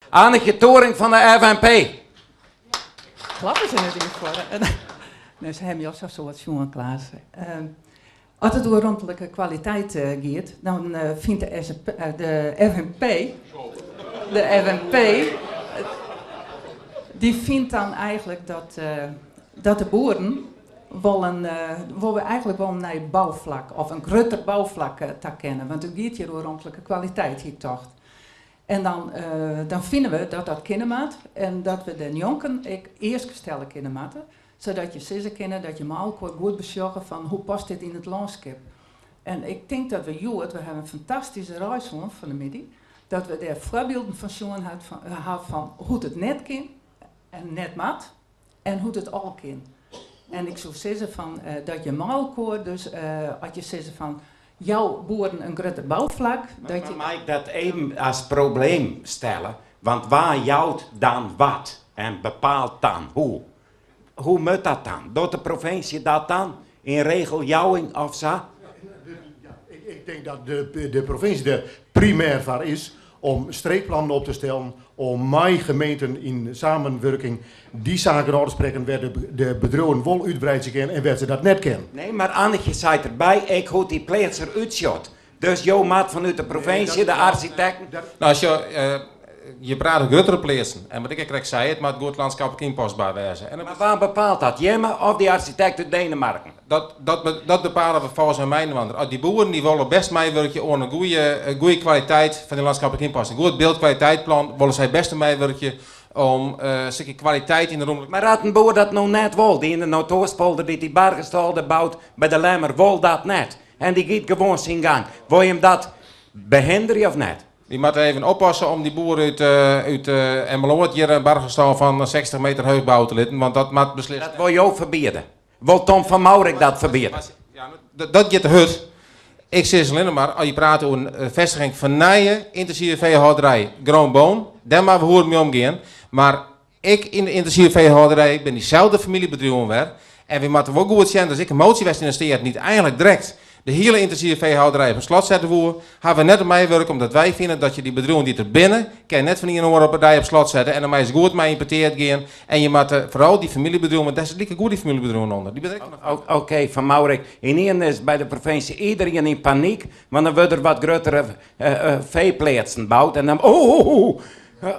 Annigje Toering fan de FNP. Klappe se net yn foar. Nee, se hawwe my al sa'n soad sjoen, Klaas. As it oer romtlike kwaliteit giet, dan fynt de SP, de FNP, de FNP, dy fynt dan eigentlik dat, dat de boeren wol in, wol we eigentlik wol in nij bouflak of in grutter bouflak takenne. Want it giet hjir oer romtlike kwaliteit, hie ik tocht. En dan, dan fine we dat dat kinne moat en dat we dêrnjonken ek easken stelle kinne moatte, sadat je sizze kinne dat je mei elkoar goed besjogge fan hoe past dit yn it lânskip. En ik tink dat we hjoed, we hawwe in fantastyske reis hân fan 'e middei, dat we dêr foarbylden fan sjoen ha fan hoe't it net kin en net moat en hoe't it al kin. En ik soe sizze fan dat je mei elkoar dus as je sizze fan jou boeren in grutter bouflak, dat je. Mar mei ik dat even as probleem stelle? Want wa jout dan wat en bepaalt dan hoe? Hoe moat dat dan? Docht de provinsje dat dan yn regeljouwing of sa? Ik tink dat de provinsje der primêr foar is om streekplannen op te stellen, om mei gemeenten yn samenwurking dy saken ôf te sprekken wêr't de bedriuwen wol útwreidzje kinne en wêr't se dat net kinne. Nee, mar Annigje seit derby ek hoe't dy pleats der útsjocht. Dus jo moat fanút de provinsje, de architekten. No, as jo, je prate oer gruttere pleatsen. En wat ik ek krekt sei, it moat goed landschappelijk inpasbaar wêze. En Mar wa bepaalt dat? Jimme of dy architekt út Denemarken? Dat, dat, dat bepale we folgens my mei-inoar. As dy boeren dy wolle bêst meiwurkje oan in goede, goede kwaliteit fan dy landschappelijk inpassing. Goed byldkwaliteitplan wolle sy bêst oan meiwurkje om in stikje kwaliteit yn de rûmtlike. Mar as in boer dat no net wol, dy yn de Noardoostpolder dy't dy bargestâl dêr bout by de Lemmer wol dat net en dy giet gewoan syn gang, wol jim dat behinderje of net? Wy moatte even oppasse om dy boer út út Emmeloord hjir in bargestâl fan 60 meter heech bouwe te litten, want dat moat beslist. Dat wol jo ferbiede. Wol Tom van Mourik dat ferbiede? Ja, dat giet te hurd. Ik sis allinne mar, as je prate oer in festiging fan nije yntinsive feehâlderij, Groen Boon, dêr moatte we hoeden mei omgean. Mar ek yn de yntinsive feehâlderij binne dyselde famyljebedriuwen wer. En wy moatte wol goed sjen, der is ek in motie west yn de Steaten dy't eigenlik direkt de hiele yntinsive feehâlderij op slot sette woe. Hawwe we net oan meiwurke omdat wy fine dat je dy bedriuwen dy't der binne, kinne net fan ien oar op 'e dei op slot sette en dan meie se goed mei yn petear gean. En je moatte foaral dy famyljebedriuwen, want dêr sit like goed dy famyljebedriuwen ûnder. Dy binne ek noch. Oké, Van Mourik, ynienen is by de provinsje iderien yn panyk, want dan wurde der wat gruttere feepleatsen boud en dan, oeh,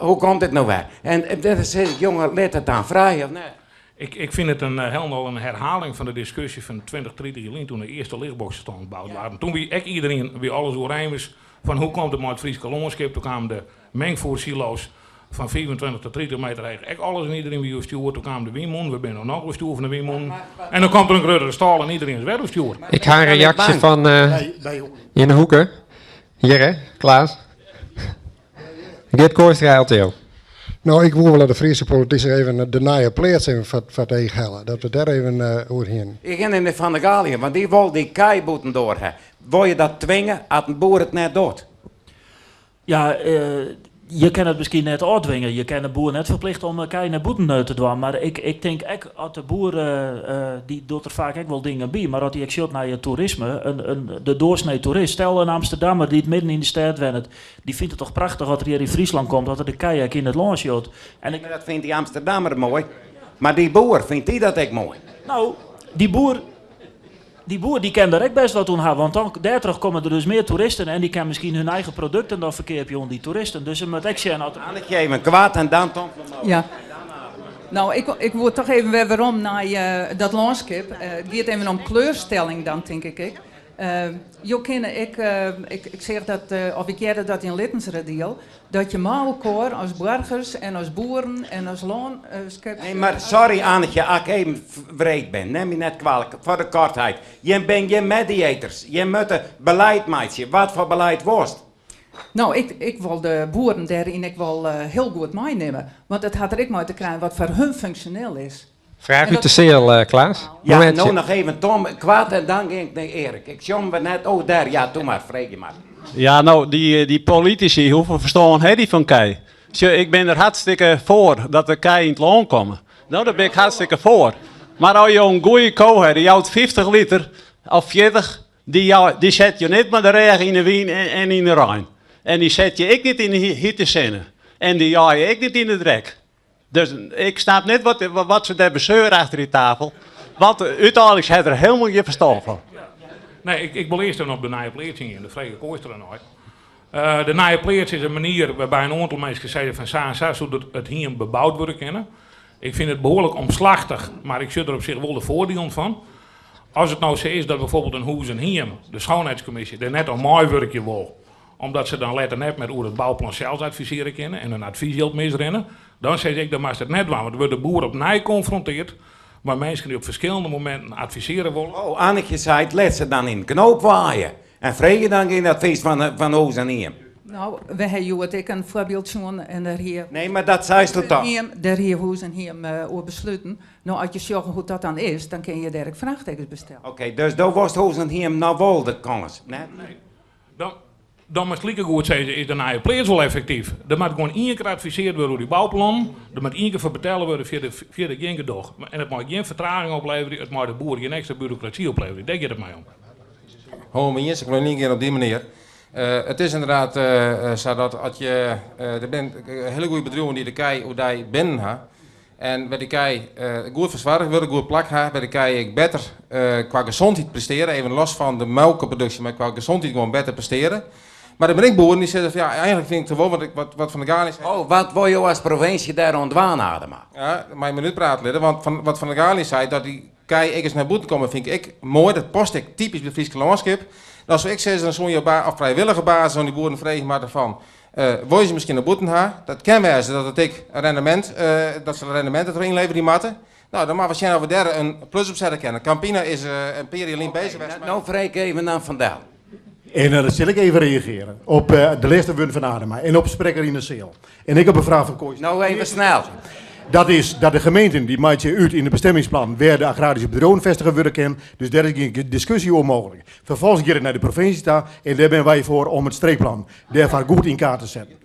hoe komt dit no wer? En dan sis ik, jonge, lit it dan frij, of net? Ik, ik fyn it in, hielendal in herhaling fan de diskusje fan 20, 30 jier lyn toen de earste lichtboksestâlen boud waarden. Toen wie ek iderien wie alles oeriens fan hoe komt it mei it Fryske lânskip. Toen kamen de mengfoersilo's fan 25 tot 30 meter heech ek alles en iderien wie oerstjoer. Toen kamen de wynmûnen, we binne no noch oerstjoer fan de wynmûnen. En dan komt der in gruttere stâl en iderien is wer oerstjoer. Ik ha in reaksje fan yn de hoeke. Hjir hè, Klaas. Geert Kooistra, LTO. No, ik woe wol dat de Fryske politisy even de nije pleats even foar it each helle. Dat we dêr even oer hienen. Ik gean yn Van der Galiën, want dy wol dy kij bûtendoar ha. Wol je dat twinge as in boer it net docht? Ja, je kinne it miskien net ôftwinge. Je kinne de boer net ferplichte om 'e kij nei bûten te dwaan. Mar ik, ik tink ek as de boer, dy docht der faak ek wol dingen by, mar as hy ek sjocht nei it toerisme, in, in, de doorsnee toerist, stel in Amsterdammer dy't midden yn de stêd wennet, dy fynt it toch prachtich as er hjir yn Fryslân komt, dat er de kij ek yn it lân sjocht. En ik, Dat fynt dy Amsterdammer moai, mar dy boer, fynt dy dat ek moai? No, dy boer, dy boer dy kin der ek bêst wat oan ha, want dan, dêrtroch komme der dus mear toeristen en dy kin miskien hun eigen produkten dan ferkeapje oan dy toeristen. Dus se moat ek sjen at. Annetje even koart en dan Tom van Mourik. Ja. No, ik, ik woe toch even wer werom nei dat lânskip. It giet even om kleurstelling dan, tink ik ek. Jo kinne ek, ik, ik seach dat, of ik hearde dat yn Littenseradiel, dat je mei elkoar as boargers en as boeren en as lânskip. Nee, mar sorry Annetje, as ik even wreed bin, nim my net kwalik, foar de kortheid. Jim binne gjin mediators, jim moatte beleid meitsje. Wat foar beleid wolst? No, ik, ik wol de boeren dêryn ek wol hiel goed meinimme. Want it hat der ek mei te krijen wat foar hun funksjoneel is. Fraach út de seal, Klaas. Ja, no noch even Tom, koart en dan gean ik nei Erik. Ik sjoch him wer net. Oh, dêr, ja, doe mar, freegje mar. Ja, no, dy, dy politisy, hoefolle ferstân ha dy fan kij? Sjoch, ik bin der hartstikke foar dat de kij yn it lân komme. No, dêr bin ik hartstikke foar. Mar as jo in goede ko ha, dy jout 50 liter of 40, dy, jou, dy set jo net mei de rêch yn de wyn en, en yn de rein. En dy set je ek net yn de hite sinne. En dy jeie ek net yn de drek. Dus ik snap net wat, wat se dêr beseure achter dy tafel. Want úteinlik hat der hielendal gjin ferstân fan. Nee, ik, ik wil earst even op de nije pleats yngean. Dêr frege Kooistra nei. De nije pleats is in manier wêrby in oantal minsken sizze fan sa en sa soe it hiem beboud wurde kinne. Ik fyn it behoarlik omslachtich, mar ik sjoch der op sich wol de foardielen fan. As it no sa is dat bijvoorbeeld in Hûs en Hiem, de schoonheidskommisje, dêr net oan meiwurkje wol, omdat se dan letter net mear oer it bouplan sels advisearje kinne en in advysjild misrinne, dan sis ik, dan moatst it net dwaan, want dan wurdt de boer opnij konfronteard mei minsken dy't op ferskillende mominten advisearje wolle. Oh, Annetje seit, lit se dan yn de knoop waaie en freegje dan gjin advys fan Hûs en Hiem. No, we ha hjoed ek in foarbyld sjoen en dêr hie. Nee, mar dat seisto toch? Dêr hie Hûs en Hiem oer besluten. No, as je sjogge hoe't dat dan is, dan kinne je dêr ek fraachtekens by stelle. Oké, dus do wolst Hûs en Hiem no wol de kâns, net? Nee. Dan, dan moatst likegoed sizze, is de nije pleats wol effektyf? Der moat gewoan ien kear adviseard wurde oer dy bouplannen, der moat ien kear foar betelle wurde, fierder, fierder gjin gedoch. En it mei gjin fertraging opleverje, it mei de boer gjin ekstra burokrasy opleverje. Dêr giet it my om. Hân mei iens, ik wol yngean op dy manier. It is ynderdaad sa dat as je, der binne hiele goede bedriuwen dy't de kij oerdei binnen ha. En wêr't de kij goed fersoarge wurde, goed plak ha, wêr't de kij ek better kwa gezondheid presteare, even los fan de molkeproduksje, mar kwa gezondheid gewoan better presteare. Mar der binne ek boeren dy't sizze fan ja, eigentlik fyn ik it wol, want ik, wat, wat Van der Galiën sei. Oh, wat wol jo as provinsje dêr oan dwaan, Adema? Ja, mei in minút prate litte, want fan, wat Van der Galiën sei, dat dy kij ek ris nei bûten komme, fyn ik ek moai. Dat past ek typysk by it Fryske lânskip. Dan soe ik sizze, dan soene je op, op frijwillige basis oan dy boeren freegje moatte fan, Wolle se miskien nei bûten ha? Dat kin wêze dat it ek in rendemint, dat se rendemint dertroch ynleverje moatte. No, dan moatte we sjen oft we dêr in plus op sette kinne. Campina is in pear jier lyn bezich west mei. No freegje ik even aan Van Dellen. En dan sil ik even reagearje op de lêste wurden fan Adema en op sprekker yn de seal. En ek op de fraach fan Kooistra. No even snel. Dat is dat de gemeenten dy meitsje út yn de bestemmingsplan wêr de agraryske bedriuwen festige wurde kin. Dus dêr is gjin diskusje oer mooglik. Ferfolgens giet it nei de provinsje ta en dêr binne wy foar om it streekplan dêrfoar goed yn kaart te setten.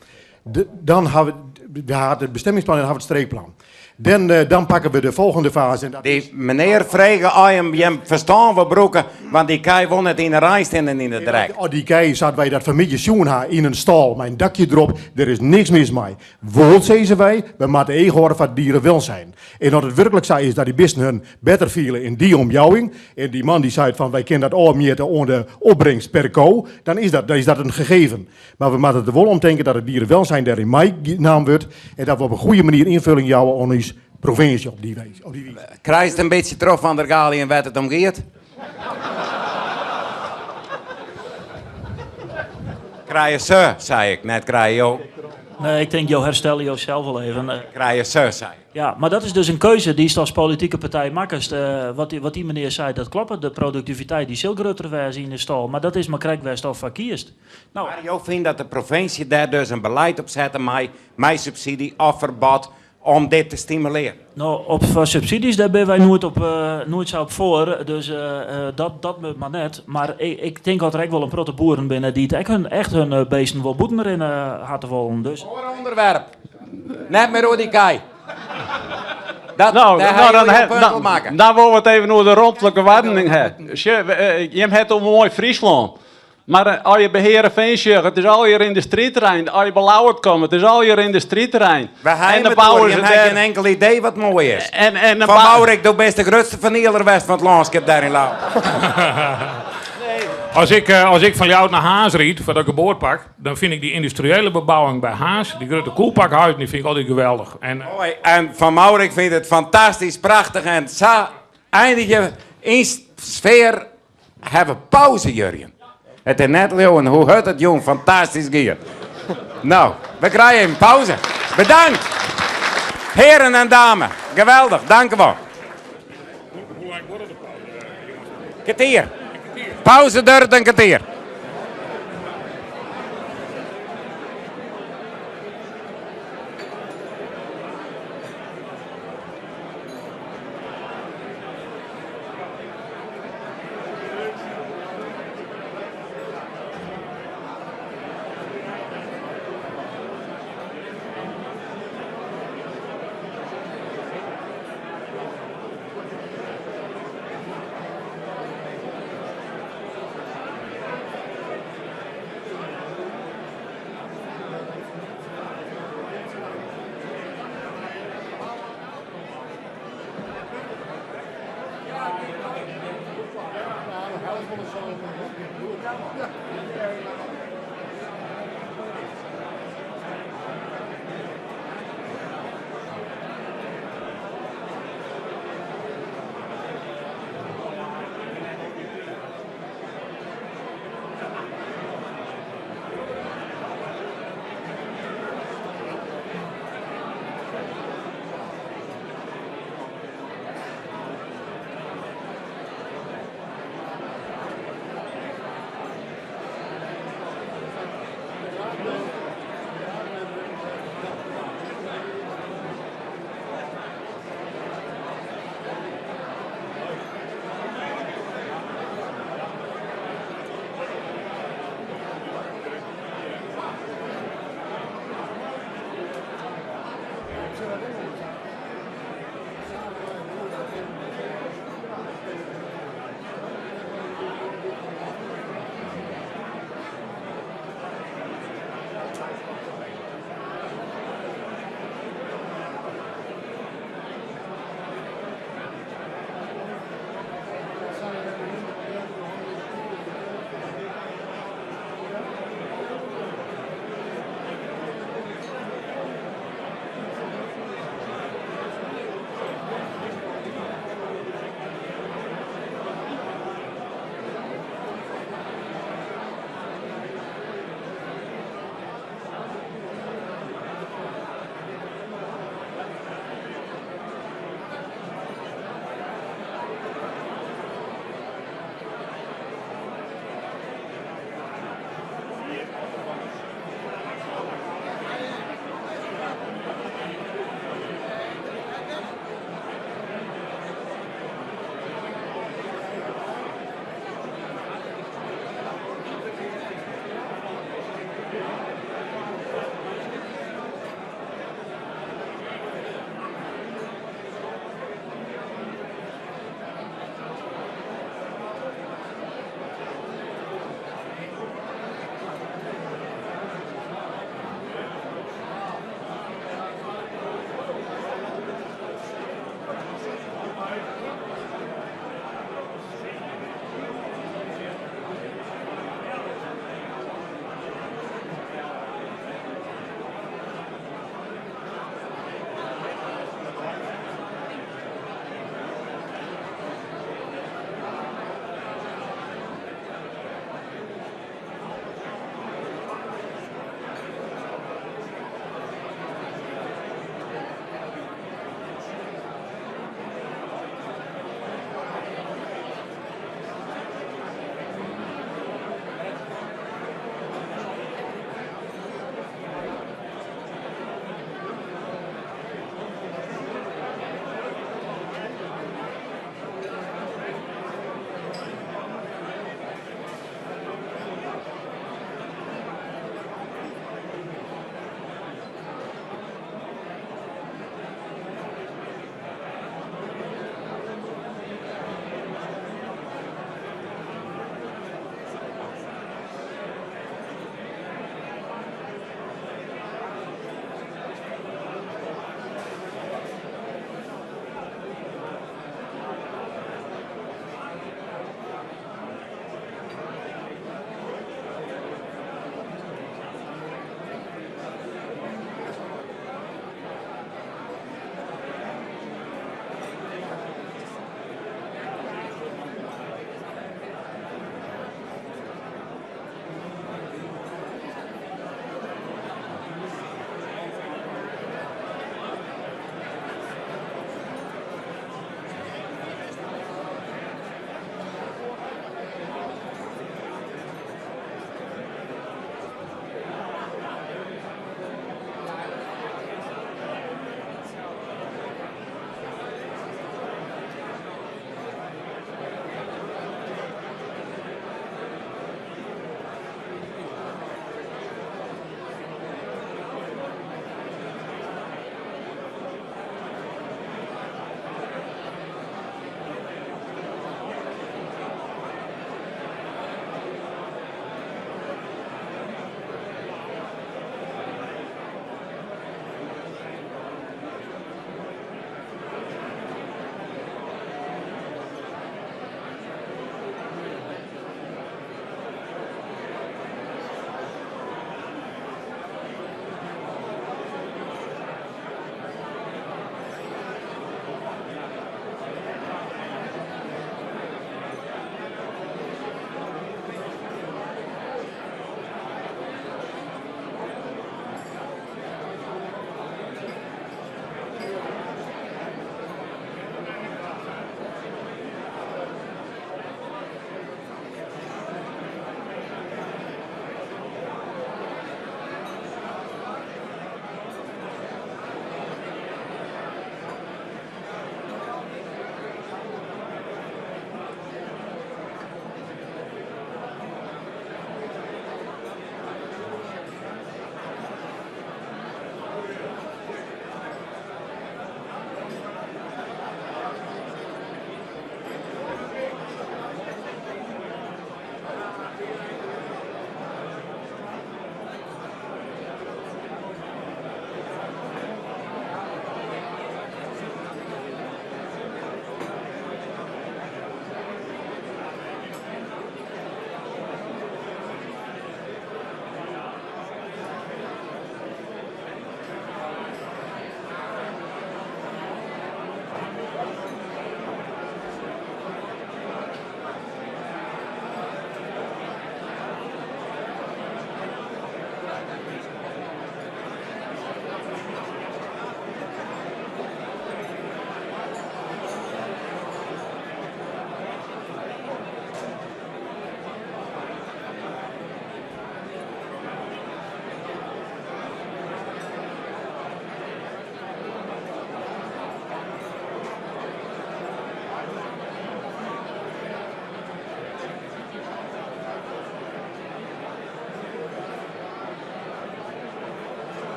Dan hawwe we it bestemmingsplan en hawwe it streekplan. Dan, dan pakke we de folgjende fase. En dat Dy menear frege oft jim jim ferstân wol brûke, want dy kij wol net yn de rein stean en yn de drek. As dy kij, sa't wy dat fanmiddei sjoen ha, yn in stâl mei in dakje derop, der is niks mis mei. Wol sizze wy, we moatte each hâlde foar it dierewelzijn. En as it wurklik sa is dat dy bisten hun better fiele yn dy omjouwing, en dy man dy seit fan wy kinne dat ôfmjitte oan de opbringst per ko, dan is dat, dan is dat in gegeven. Mar we moatte der wol om tinke dat it dierewelzijn dêryn meinaam wurdt en dat we op in goede manier ynfulling jouwe oan ús provinsje op dy wize. Krijst in bytsje troch Van der Galiën wêr't it om giet? Krije se, sei ik, net krije jo. Nee, ik tink jo herstelle josels wol even. Krije se, sei ik. Ja, mar dat is dus in keuze dy'tst as politike partij makkest. Wat dy menear sei, dat kloppet. De produktiviteit dy sil grutter wêze yn de stâl, mar dat is mar krekt wêr'tsto foar kiest. No. Mar jo fine dat de provinsje dêr dus in beleid op sette mei, mei subsydzje of ferbod om dit te stimulearjen? No, op foar subsydzjes dêr binne wy noait op, noait sa op foar, dus dat, dat moat mar net. Mar ik tink dat der ek wol in protte boeren binne dy't ek hun, echt hun beesten wol bûten rinne hawwe wollen. Dus. Oar ûnderwerp. Net mear oer dy kij. Dat, No, dêr no, ha dan, jo jo he- punt dan, wol makke. dan wolle we it even oer de romtlike oardening ha. Sjoch, jim ha it oer moai Fryslân. Mar as je by Heerenveen sjogge, it is allegear yndustryterrein. As je by Ljouwert komme, it is allegear yndustryterrein. We En ha dan it bouwe oer, se jim ha dêr. gjin inkel idee wat moai is. En dan Van bou- Maurik, do bist de grutste fernieler west fan it lânskip dêr yn Ljouwert. As ik, as ik fan Ljouwert nei Harns ryd foar dat ik in boat pak, dan fyn ik dy yndustriële bebouwing by Harns, dy grutte koelpakhuizen, dy fyn ik altyd geweldich. En, Moai. En Van Maurik fynt it fantastysk, prachtich en sa einigje yn sfear. Hawwe pauze, Jurjen. It is net leauwen hoe hurd it jûn fantastysk giet. No, we krije even pauze. Bedankt! Heren en dame, geweldich, dankewol. Hoe lang duorret de pauze, jonges? Kertier. Pauze duorret in kertier.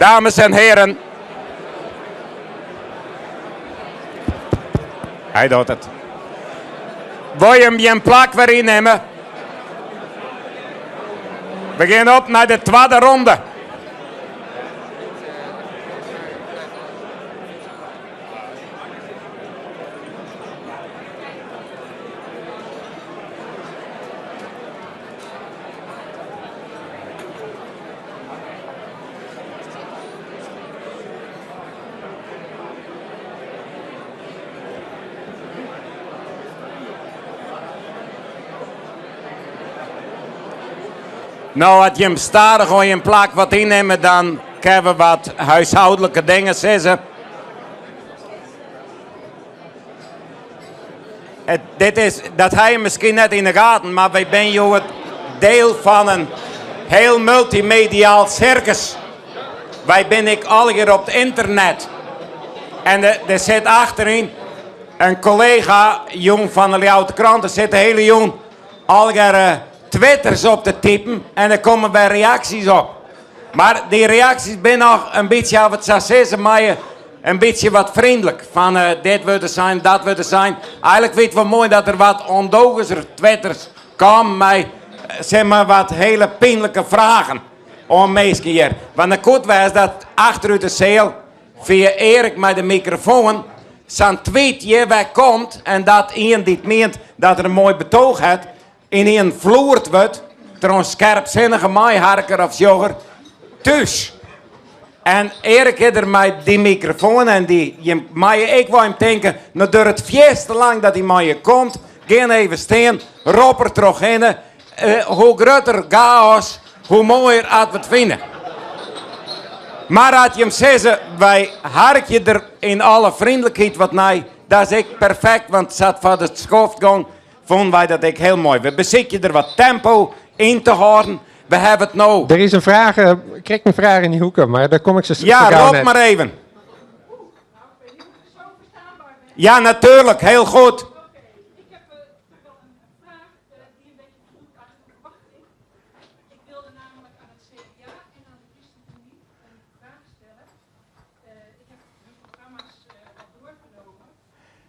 Dames en heren. Hy docht it. Wol jim jim plak wer ynnimme? We gean op nei de twadde ronde. No, as jim stadich oan jim plak wat ynnimme, dan kinne we wat huishoudelijke dingen sizze. It, dit is, dat ha je miskien net yn de gaten, mar wy binne hjoed deel fan in heel multimediaal sirkus. Wy binne ek allegear op it ynternet. En der sit achteryn in kollega, jong fan de Ljouwerter Krante, sit de hele jûn allegear twitters op te typen en der komme wer reaksjes op. Mar dy reaksjes binne noch in bytsje, as we it sa sizze meie, in bytsje wat frjemdlik. Fan dit wurdt der sein, dat wurdt der sein. Eigenlik wie it wol moai dat der wat ûndogenser twitters kamen mei, sis mar, wat hele pynlike fragen oan minsken hjir. Want it koe wêze dat achterút de seal fia Erik mei de mikrofoan sa'n tweet hjir wer komt en dat ien dy't mient dat er in moai betooch hat, ynienen floerd wurdt troch in skerpsinnige meiharker of sjogger thús. En Erik is der mei dy mikrofoan en dy, jim meie ek wol jim tinke, no duorret it fierste lang dat hy mei je komt, gean even stean, rop er trochhinne. Hoe grutter gaos, hoe moaier at we it fine. Mar at jim sizze, wy harkje der yn alle frjemdlikheid wat nei, dat is ek perfekt, want sa't foar de skoft gong, Fûnen wy dat ek hiel moai. We besykje der wat tempo yn te hâlden. We hawwe it no. Der is in fraach, krekt in fraach yn dy hoeke, mar dêr kom ik sa Ja, gau rop net. mar even. Ja, natuurlijk, heel goed.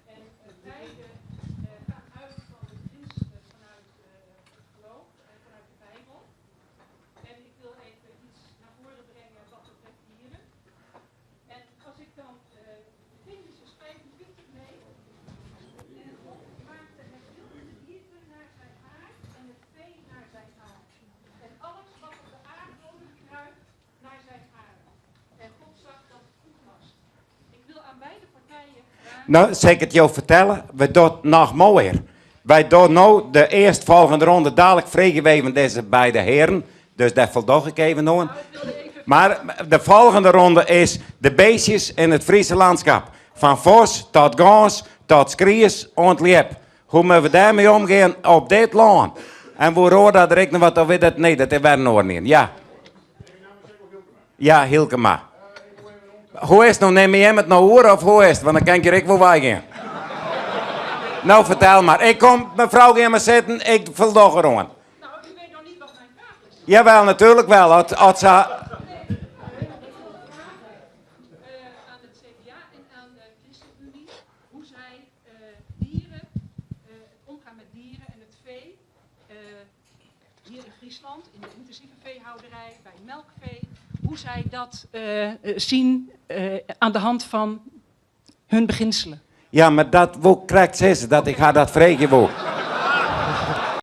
En beide gaan uit van de beginselen vanuit het geloof en vanuit de Bijbel. En ik wil even iets naar voren brengen wat betreft dieren. En als ik dan Genesis 25 lees. En God maakte het wilde gedierte naar zijn aard en het vee naar zijn aard. En alles wat op de aardbodem kruipt naar zijn aard. En God zag dat het goed was. Ik wil aan beide partijen vragen. No, sil ik it jo fertelle, we dogge it noch moaier. Wy dogge no de earstfolgjende ronde. Dadelijk freegje we even dizze beide hearen, dus dêr foldoch ik even oan. Mar de folgjende ronde is de beestjes yn it Friese landschap. Fan vos tot gâns, tot skries oant ljip. Hoe moatte we dêrmei omgean op dit lân? En woe Roorda der ek noch wat oer witte? Nee, dat is wer in oaren ien. Ja. Ja, Hylkema. Hoe is it no? Nimme jim it no oer of hoe is it? Want dan kin ik hjir ek wol weigean. No, fertel mar. Ik kom, mefrou, gean mar sitten, ik foldoch deroan. Nou, u weet nog niet wat mijn vraag is. Jawel, natuurlijk wel. As, as sa... Ik wil vragen aan het CDA en aan de ChristenUnie hoe zij dieren, het omgaan met dieren en het vee hier in Friesland, in de intensieve veehouderij, bij melkvee, hoe zij dat zien aan de hand van hun beginselen. Ja, mar dat woe ik krekt sizze, dat ik har dat freegje woe.